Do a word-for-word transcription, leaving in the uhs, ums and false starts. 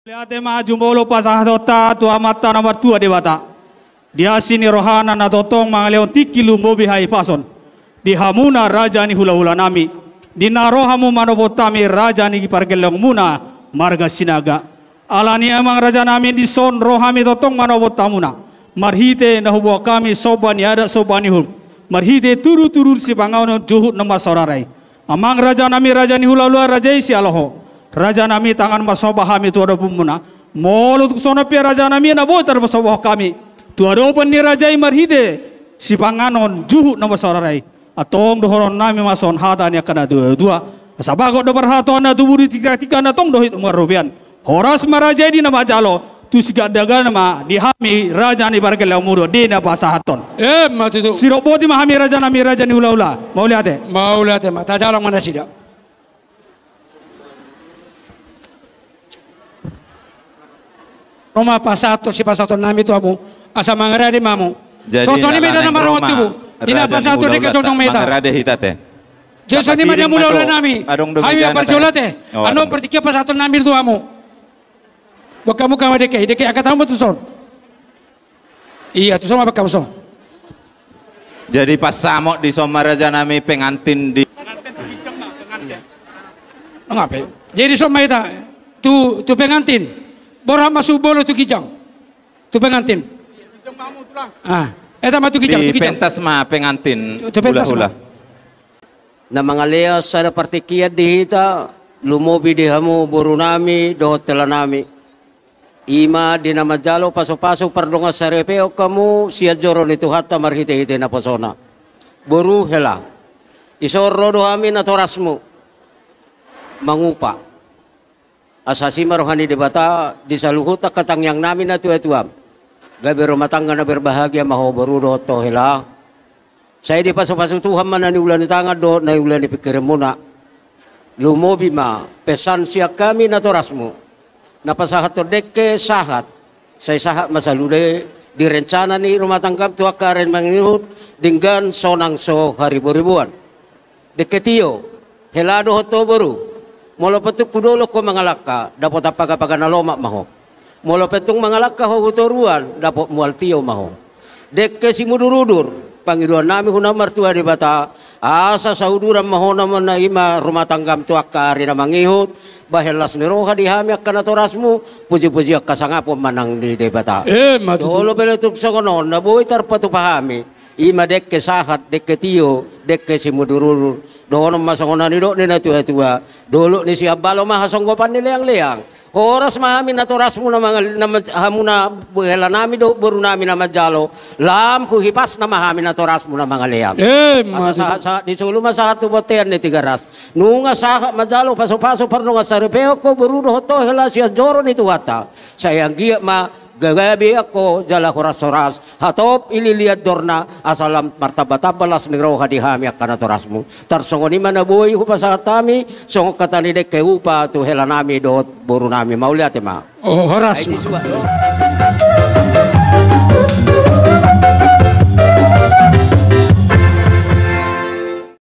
Mauliate ma jumolo pasahatonta tu Amanta na martua Debata. Di asi ni rohana na tongtong mangalehon tingki lumobi hahipason di hamuna raja ni hulahulanami, di na ro hamu manopot hami raja ni pargellengmuna marga Sinaga. Alani i amang rajanami, dison ro hami tongtong manopot hamuna marhite na huboan hami somba ni adat somba ni uhum, marhite tudutudu sipanganon juhut na marsaorar i. Amang rajanami raja ni hulahula, raja i sialoho, rajanami, tangan marsomba hami tu adopanmuna. Molo tung songon on pe rajanami na boi tarpasombahon hami tu adopan ni raja i marhite sipanganon juhut na marsaorar i, antong dohononnami ma songon hata ni angka na tuatua: Asa bagot do parhatoan na tubu di tingkingkingkon, antong dohot marrobean. Horas ma raja i di na manjalo, tu sigandagalan ma di hami raja ni pargellengmuna di na pasahathon. Emma tutu. Sidok boti ma hami rajanami raja ni hulahula. Mauliate. Mauliate ma, tajalo ma nasida. Ro ma pasahathon sipasahatonnami tu hamu, asa mangarade ma hamu. Jadi, songon i ma hita na marrongot tubu. Di na pasahathon dengke tongtong ma hita. Mangarade hita te. Jadi songon i ma di hamuna hulahulanami. Hami parjolo te. Adong do partingkian pasahatonnami tu hamu. Buat hamu, hamu dengke, dengke angkat hamu tuson. Ia, tuson ma angkat hamu tuson. Jadi pasamot dison ma rajanami pengantin di. Ngape? Jadi dison ma hita tu, tu pengantin. Borhat ma sumbolon tu ginjang. Tu pengantin. Ah, eta ma tu ginjang, tu ginjang. Dipentas ma pengantin. Tu, tu pentas ma. Hulahula. Na mangalean sada partingkian di hita, lumobi di hamu borunami dohot helanami. I ma di na manjalo pasupasu pardongansaripeon hamu sian joro ni Tuhanta marhitehite naposona. Boru, hela, dison ro do hami natorasmu mangupa. Asa asi ma roha ni Debata di saluhut angka tangiangnami na tuatua. Gabe rumah tangga na berbahagia ma ho boru dohot ho hela. Sai dipasupasu Tuhan ma na niula ni tangan dohot na niula ni pingkiranmuna. Lumobi ma pesan sian hami natorasmu na pasahathon dengke sahat. Sai sahat ma saluhutna di rencana ni rumah tanggam tu angka ari na mangihut, denggan sonang so hariboriboan. Dengke tio, hela dohot ho boru. Molo pe tung hu dolok ho mangalangka, dapot pagapaga na lomak ma ho. Molo pe tung mangalangka ho hu toruan, dapot mual tio ma ho. Dengke simudurudur, pangidoannami tu na martua Debata, asa sauduran ma ho na ma na i ma rumah tanggam tu angka ari na mangihut, bahen las ni roha di hami angka natorasmu, pujipujian hasangapon ma nang di Debata. Emma tutu. Molo pe tung songon on na boi tarpatupa hami, i ma dengke sahat, dengke tio, dengke simudurudur. Dohonon ma songon na nidok ni na tuatua: Dolok ni si Ambalo ma hasonggopan ni leangleang. Horas ma hami natorasmu na mangal-, na man-, hamu na helanami dohot borunami na manjalo, lam hu hipasna ma hami natorasmu na mangalean. Emma tutu. Asa sahat, sahat di solu ma sahat tu bontean ni Tigaras. Nunga sahat manjalo pasupasu pardongansaripeon ho boru dohot ho hela sian joro ni Tuhanta, sai anggiat ma gabe angka jala horashoras, hatop i lilian dorna, asa lam martambatamba las ni roha di hami angka natorasmu. Tarsongon i ma na boi hupasahat hami songon hata ni dengke upa tu helanami dohot borunami. Mauliate ma. Oh, horas. Ai ma. Di suat do.